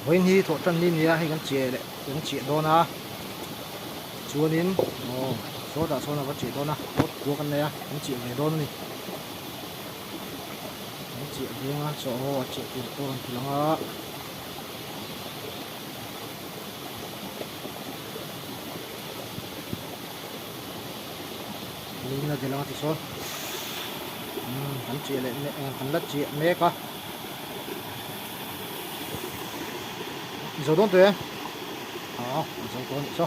Vawiin hi thawh tan ni nia hei kan chiah leh kan chiah dawn a chuanin aw sawtah sawn a va chiah dawn a awt kua kan nei a kan chiah ve dawn a ni kan chiah veng a chaw aw a chiah tur pawh a rawn ti lang a. Lungna tel anga tisawn umm kan chiah leh mek kan la chiah mek a zo dawn tawh em ah zo tawh anih chu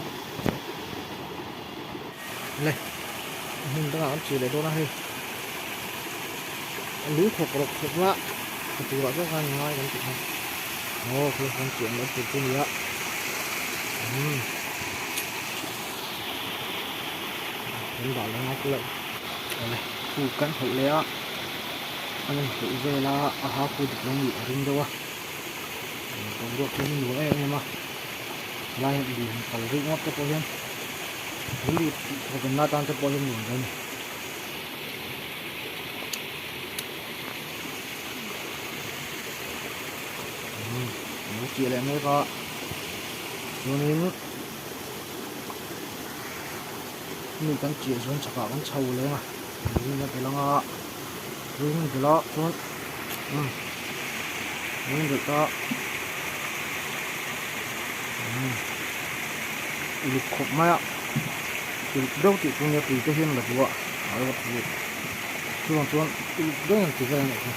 le hmun dangah kan chiah leh dawn a hei lung thawk rawk thawk na a turah chuan khan ngai kan tih kha aw khi kan chiah mai tur chu a ni a umm. Kan dah leh ngawt loh awle khu kan hawlh leh a an rawn hawlh vel a a ha khu dik lo nih a ring deuh a boruak chu a nuam em em a helai hian lui han kal rih ngawt te pawh hian rilru tih thawven na tan te pawh hian nuam dawn a ni. Lo chiah leh mek a chuanin. Mi kan chiah chuan chakah kan chho leng a lung a belh anga lung a belh a chuan umm lung a belh ta umm uluk khawp mai a uluk deuh tih chu nia tui te hian la duh a chuvang chuan uluk deuhin an ti vel a nih chu.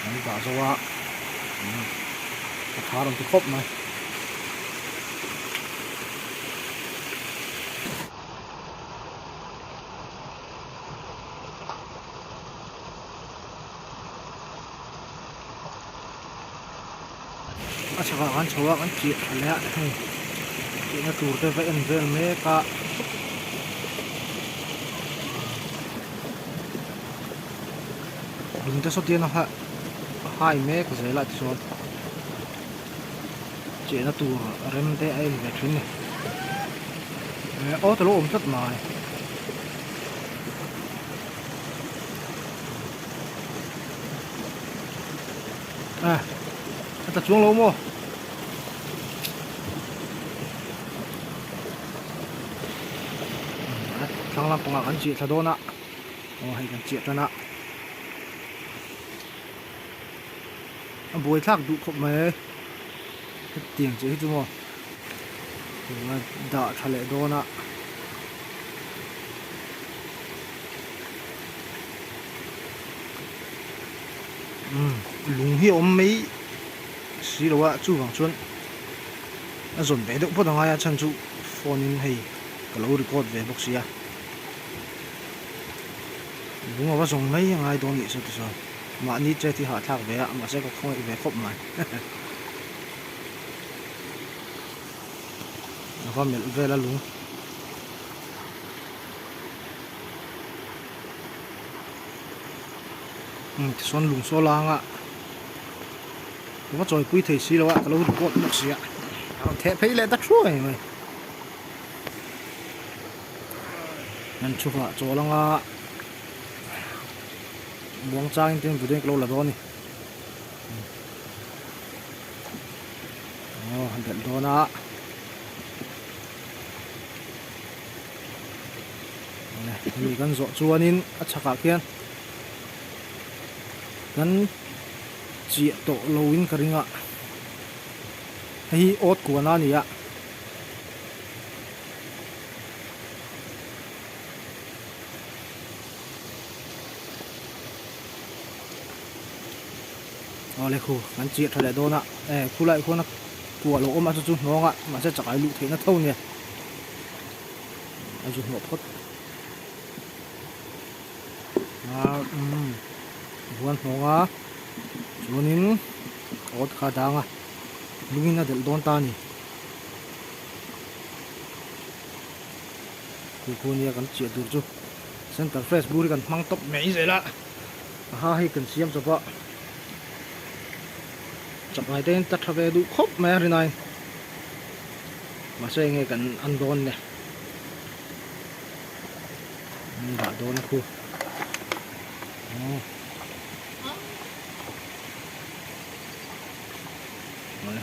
An dah zo a a tha rawn ti khawp mai. A chhakah khan chho a kan chiah tha leh a hei chiahna tur te va en vel mek a lung te saw tian a hai mek zel a tichuan chiahna tur rem te a en ve thin a ni aw ta lo awm tlat mai. A a tla chuang lo maw a thlang lampangah kan chiah thla dawn a aw hei kan chiah tan a a buai thlak duh khawp mai hetiang chiah hi chu maw dah tha leh dawn a. Umm lung hi a awm mai si lo a chuvang chuan a zawn ve deuh phawt a ngai a chhan chu phone in hei ka lo record ve bawk si a lung a va zawng mai a ngai dawn nih chu tichuan mahni chet hi hahthlak ve a mahse ka khawngaih ve khawp mai a va melh vel a lung. Tichuan lung saw la anga ka va chawi pui thei si lo a ka lo record bawk si a a rawn theh phei leh ta thuai mai an chhukah chawl anga muang changin tin video ka lo la dawn a ni aw han belh dawn a. Hemi kan zawh chuanin a chhakah khian kan chiah tawh loin ka ring a hei hi awt kuana a ni a. Awle khu kan chiah tha leh dawn a e khulai khuan a kuah lo awm a chu chu hnawng a mahse chakai luh theihna tho nia. A zu hnawh phawt a umm buan hnawng a chuanin awt kha a dang a lungin a delh dawn ta a ni khu khu nia kan chiah tur chu center fresh bur hi kan hmang tawp mai zel a aha hei kan siam chawp a chakngai te hian ta tha ve duh khawp mai a rinai. Mahse enge kan an dawn le. An dah dawn a khu. Awle.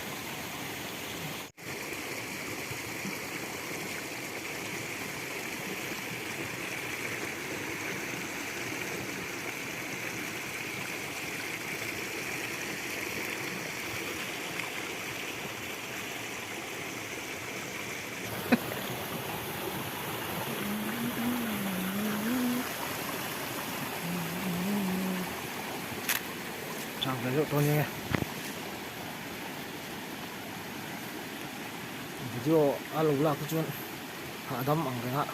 Chang ve deuh tawh nia video a lo lak te chuan hahdam ang reng a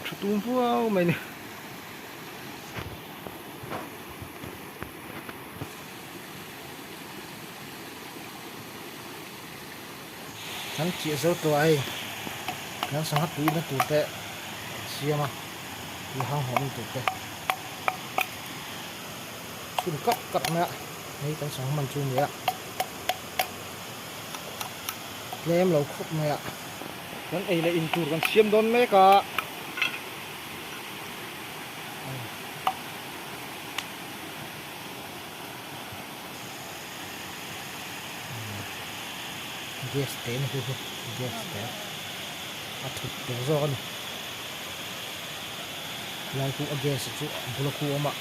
thu tum vuau mai a ni. Kan chiah zo tawh a hei kan sangha tuina tur te an siam a tui hang hlawm tur te chhun kak kak mai a hei kan sangha hman chu a ni a tlem lo khawp mai a kan ei leh in tur kan siam dawn mek a. Gas te ni hi gas te a thut tur zawk a ni lai khu a gas chu a bula khu a awm a.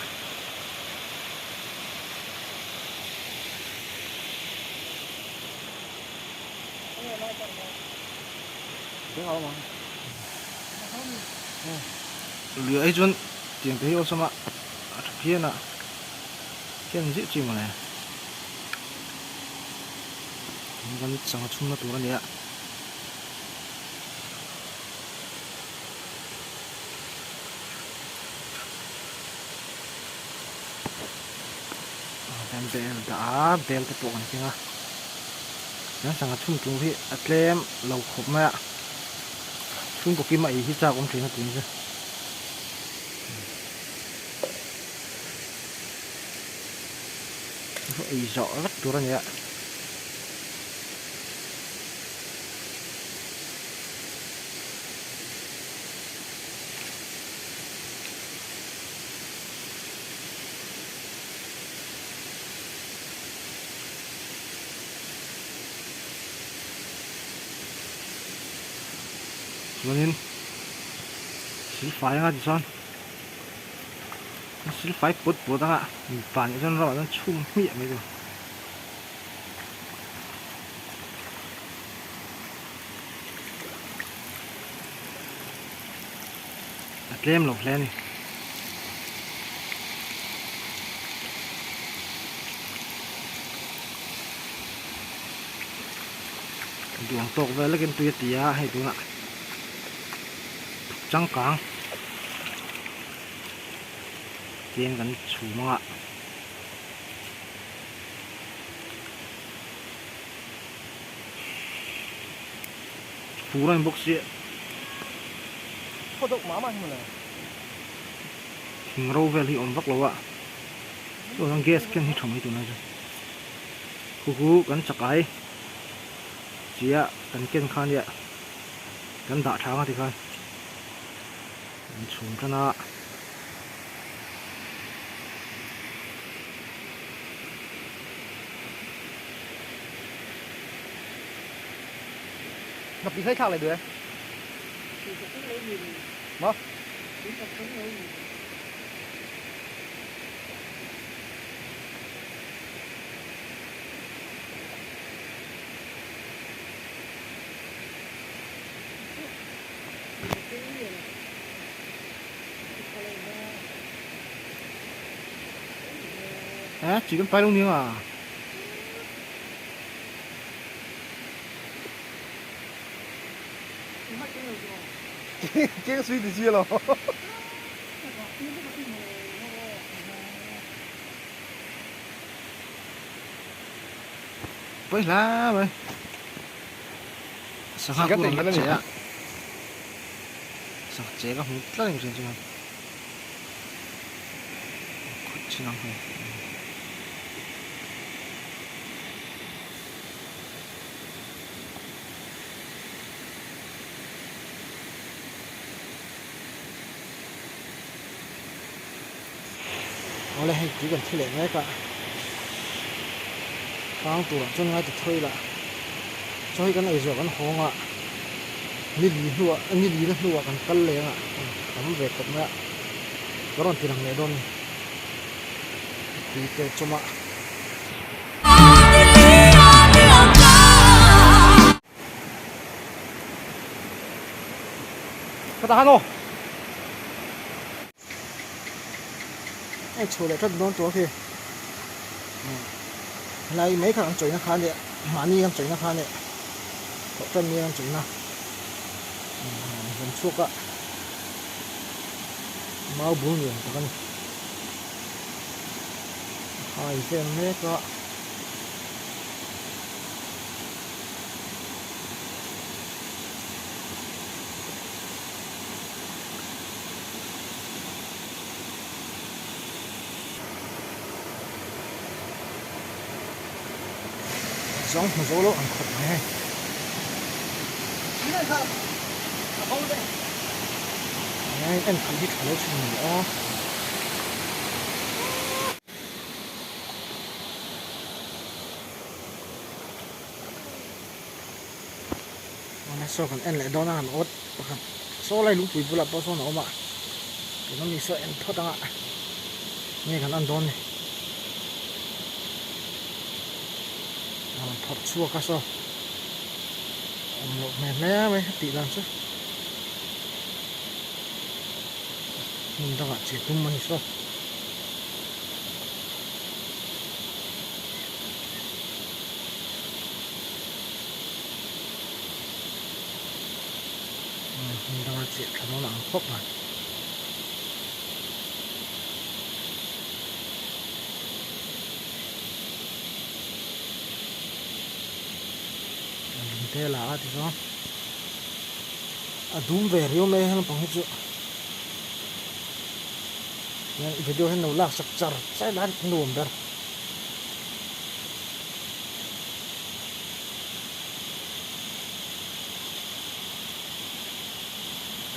Lui ai chuan tiang te hi awlsam a a tha phian a ken zeuh chi mawle kan sangha chhungna tur a ni a. Kan bel dah a bel te pawh kan keng a kan sangha chhung tur hi a tlem lo khawp mai a chhungkaw kim a ei hi chak awm thin a tih chu. Ei zawh vek tur a ni a. Chuanin silfai anga tichuan silfai put put anga mipa nih chuan ramah chuan chhum hmiah mai tur. A tlem lo hle a ni. Duang tawk vel lekin tui a ti a hei tunah changkang tiin kan chhum anga. Fur a ni bawk sia thing ro vel hi awm vak lo a chuan gas ken hi tha mai tunah chuan khu khu kan chakai chiah kan ken kha nia kan dah tha anga tikhan kan chhum tan a. Ngapih hlei thlak leh duh e. Maw? Hả? Chỉ cần bay luôn à? Cái suy thì chia rồi. Với lá mày. Sangha ku ang che a. Sangha che ka hmu tlat ang chuan. Khut chin ang hei. Awle hei tui kan thi leh mek a, tlang turah chuan ngai ta thawi lah. Chaw hi kan ei zawh kan hawng a, ni li hnuah ni li na hnuah kan kal leng a, tam ve khawp mai a, ka rawn ti lang leh dawn a ni. Tui te chawm a. Ka tahan aw. Hei chho leh tlat dawn tur khi. Helai mai kha kan chawina kha nia mahni kan chawina kha nia thawh tan nia kan chawina kan chhuak a mau bul ni awm tak a ni. Hai vel mek a. Zawng hmu zo lo ang khawp mai hei. En khalh hi tha lo thin a ni aw. Awle saw kan en leh dawn a han awt pakhat saw lai lungpui bulah pawh sawn a awm a tuna mi saw en phawt anga nge kan en dawn ni a rawn phawrh chhuak a saw awm loh hmel hle mai tih dan chu hmun dangah chiah tum a ni saw. Hmun danga chiah tha dawn ang khawp mai. Lung te la a tichuan a dum ve riau mai heng pang hi chu video hian lo lak sak char char la nuam ber.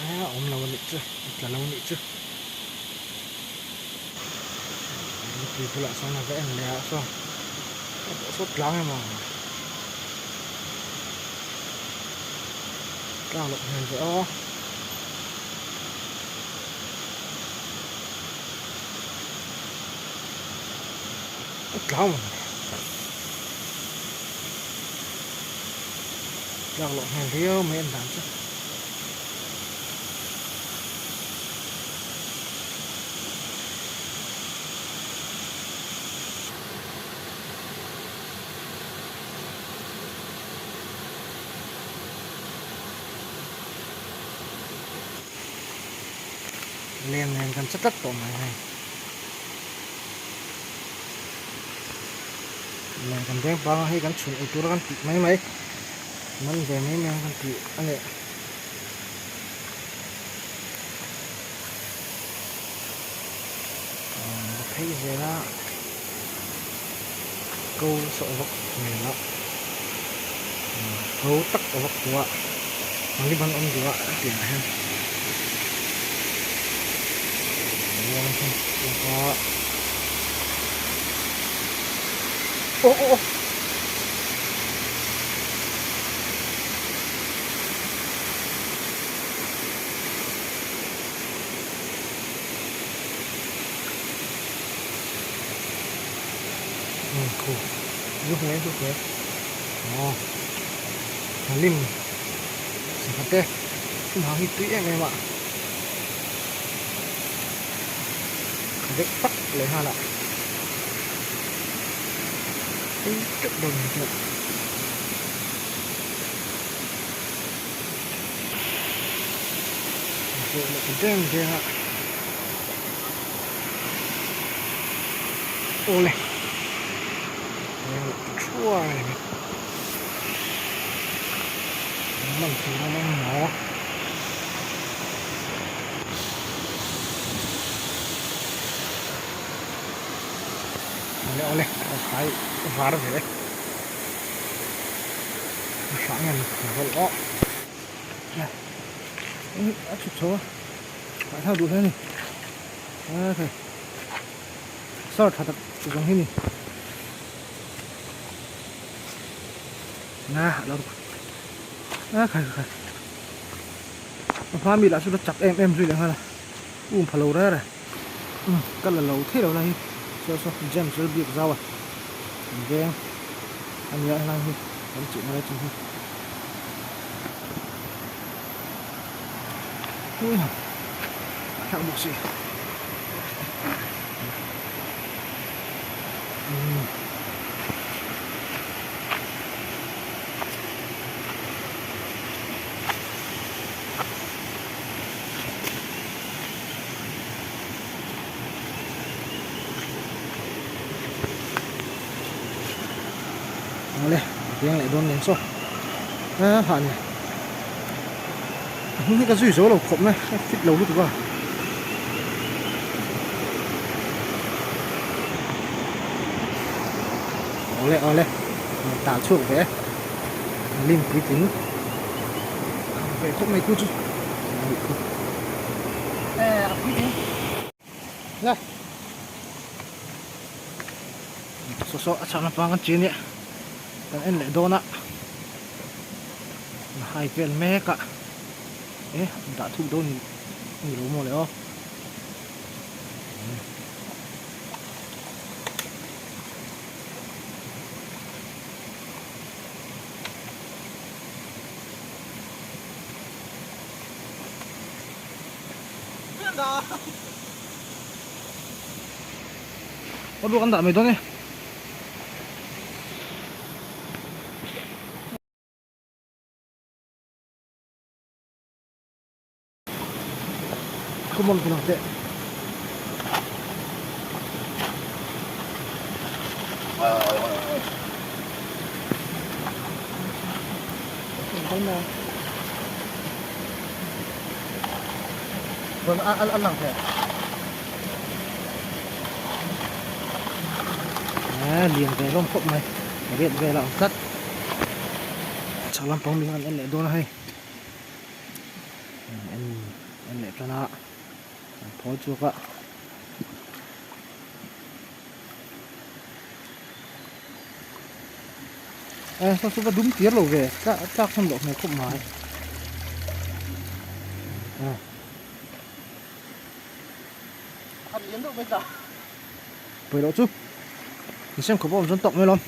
A awm lo anih chu a tla lo anih chu lungpui bulah sawn a va en leh ah sawn a pawh saw tlang emaw tlang loh hmel ve aw. A tlang tlak loh hmel riau mai an dan chu. Len nen kan che tlat tawh mai hei. Len kan deng pang a hei kan chhun ei tur a kan tih mai mai man ve mai mai ang kan tih a ni. Va phei zel a ko sawh vak hmel a ko tak a vak duh a ribbon awm duh a a pianah hian aw aw aw. Khu zu hmel zu hmel aw hlim sangha te thum hang hi tui em em a kha deuh tak leh nghal a tui teuh dawn ni chu. Zawh leh ta deng deng a awle deng leh ta thuai a ni man tur a awm ang maw. Awle awle a khai var ve. A hrah nge ni ka rawlh aw a chhuk chho a paih thlak duh hle a ni a khai. Star tha tak zawng hi ni. Na a lo a khai khai. A hma mi lah chu la chak em em zui leh nghal a. Um pha lo rere. Um ka la lo thei lo lai hi. Saw saw James lal biak zau a. Kan veng a nia helai hi kan chih na lai chung hi. Ui ha. Thlak bawk si. Um. Awle a piang leh dawn nen saw a hah ni a hnung hi ka zui zo lo khawp mai a fit lo lutuk a. Awle awle tah chhuak ve lim puitling ve khawp mai khu chu a puitling la saw saw a chhak lampang an chi ania kan en leh dawn a an hai vel mek a e an dah thuk dawn ni lo maw le aw. Có đua ăn đợi mày đó đi. Come on, come on. An lang thei a lian ve hlawm khawp mai riat vel a ang tlat chhak lampang mi hian an en leh dawn a hei en en leh tan a an phawi chhuak a. Eh saw chu va dum tir lo ve tlak hman loh hmel khawp mai ah pawih loh chu insem khawp a awm chuan tawk mai lawm.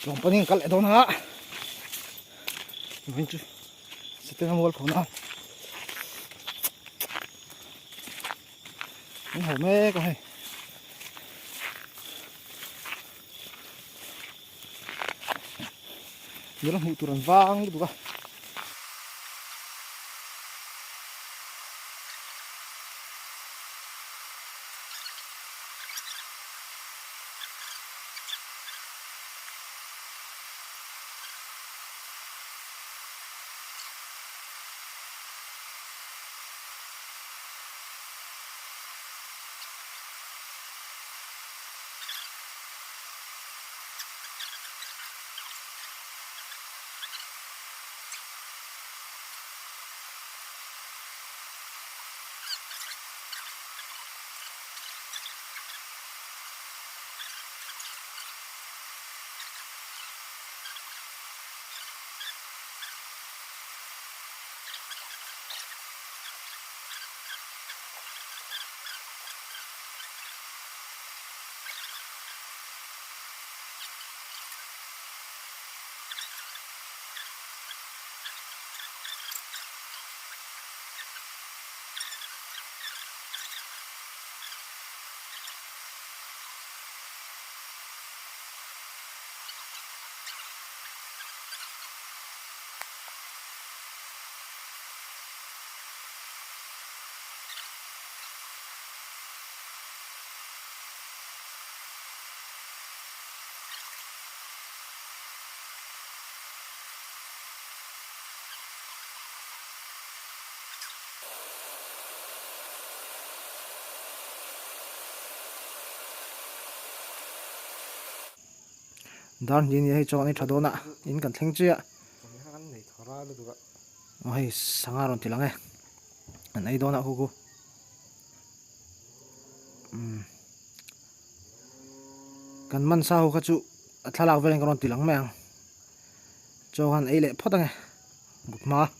Lawng panin kal leh dawn a vawiin chu Sitting a mual phun a an ho mek a hei nula hmuh tur an vang lutuk a. Dar hnih nia hei chaw an ei tha dawn a in kan thleng chiah aw hei sangha rawn ti lang e an ei dawn a khu khu umm kan man sa ho kha chu a thlalak velin ka rawn ti lang mai ang chaw khan ei leh phawt ange but hma.